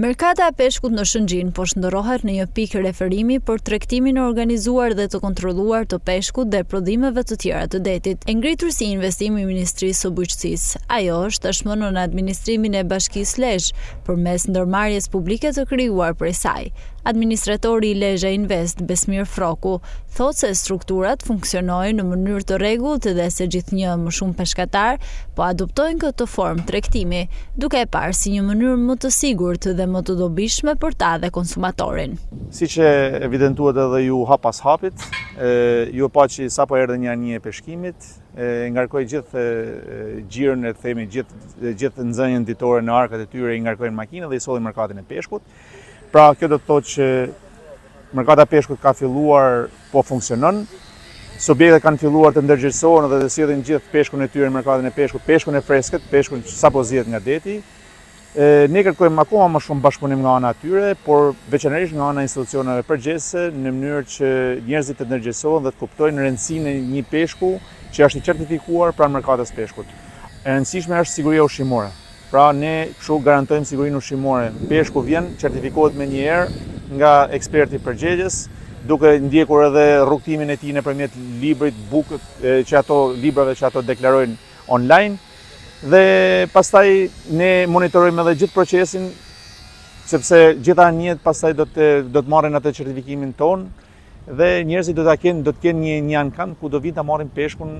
Merkata e peshkut në Shëngjin po shndërrohet në një pikë referimi për tregtimin e organizuar dhe të kontrolluar të peshkut dhe prodhimeve të tjera të detit. E ngritur si investim i Ministrisë së Bujqësisë, ajo është tashmë nën administrimin e Bashkisë Lezhë, përmes ndërmarrjes publike të krijuar prej saj. Administratori i Lezha Invest, Besmir Frroku, thotë se strukturat funksionojnë në mënyrë të rregullt dhe se gjithnjë më shumë peshkatarë po adoptojnë këtë formë tregtimi, duke e parë si një mënyrë më të sigurt dhe më të dobishme për ta dhe konsumatorin. Siç e evidentuat edhe ju hap pas hapit, ju e patë që sapo erdhi një anije e peshkimit, e ngarkoi gjithë xhiron e themi gjithë gjithë nxënien ditore në arkat e tyre i ngarkoi në makinë dhe i solli merkatën e peshkut. Pra kjo do të thotë që merkata e peshkut ka filluar po funksionon. Subjektet kanë filluar të ndërgjegjësohen dhe të sjellin gjithë peshkun e tyre në merkatën e peshkut, peshkun e freskët, peshkun që sapo zihet nga deti. E, ne kërkojmë akoma më shumë bashkëpunim nga ana e tyre, por veçanërisht nga ana e institucioneve përgjegjëse në mënyrë që njerëzit të ndërgjegjësohen dhe të kuptojnë rëndësinë e një peshku që është i certifikuar pranë merkatës peshkut. E rëndësishme është siguria ushqimore. Pra ne kështu garantojmë sigurinë ushqimore. Peshku vjen, certifikohet menjëherë nga eksperti përgjegjës, duke ndjekur edhe rrugëtimin e tij nëpërmjet librit, bukët, që ato librave që ato deklarojnë online. Dhe pastaj ne monitorojmë edhe gjithë procesin, sepse gjitha anijet pastaj do të do të marrin atë certifikimin tonë Dhe njerëzit do ta kenë, do të kenë një një ankand ku do vinë ta marrin peshkun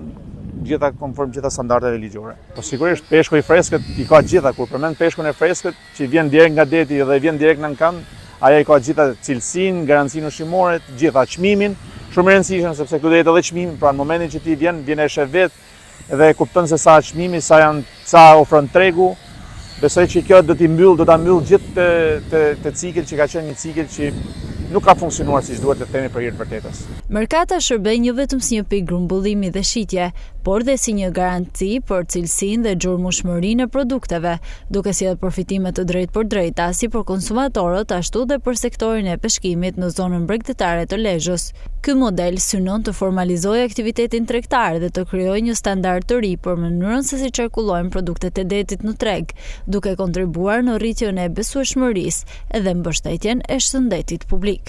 gjitha konform gjitha standardeve ligjore. Po sigurisht peshku i freskët i ka gjitha, kur përmend peshkun e freskët që vjen direkt nga deti dhe vjen direkt në ankand, ajo i ka gjitha cilësinë, garancinë ushqimore, gjitha çmimin, shumë i rëndësishëm sepse këtu do jetë edhe çmimi, pra në momentin që ti vjen, vjen e sheh vetë dhe e kupton se sa çmimi, sa janë, sa ofron tregu. Besoj që kjo do t'i mbyll, do ta mbyll gjithë të të, të cikël që ka qenë një cikël që nuk ka funksionuar siç duhet të themi për hir të vërtetës. Merkata shërben jo vetëm si një pikë grumbullimi dhe shitje, por dhe si një garanci për cilësinë dhe gjurmueshmërinë e produkteve, duke sjellë përfitime të drejtpërdrejta si për konsumatorët ashtu dhe për sektorin e peshkimit në zonën bregdetare të Lezhës. Ky model synon të formalizojë aktivitetin tregtar dhe të krijojë një standard të ri për mënyrën se si qarkullojnë produktet e detit në treg, duke kontribuar në rritjen e besueshmërisë dhe mbështetjen e shëndetit publik.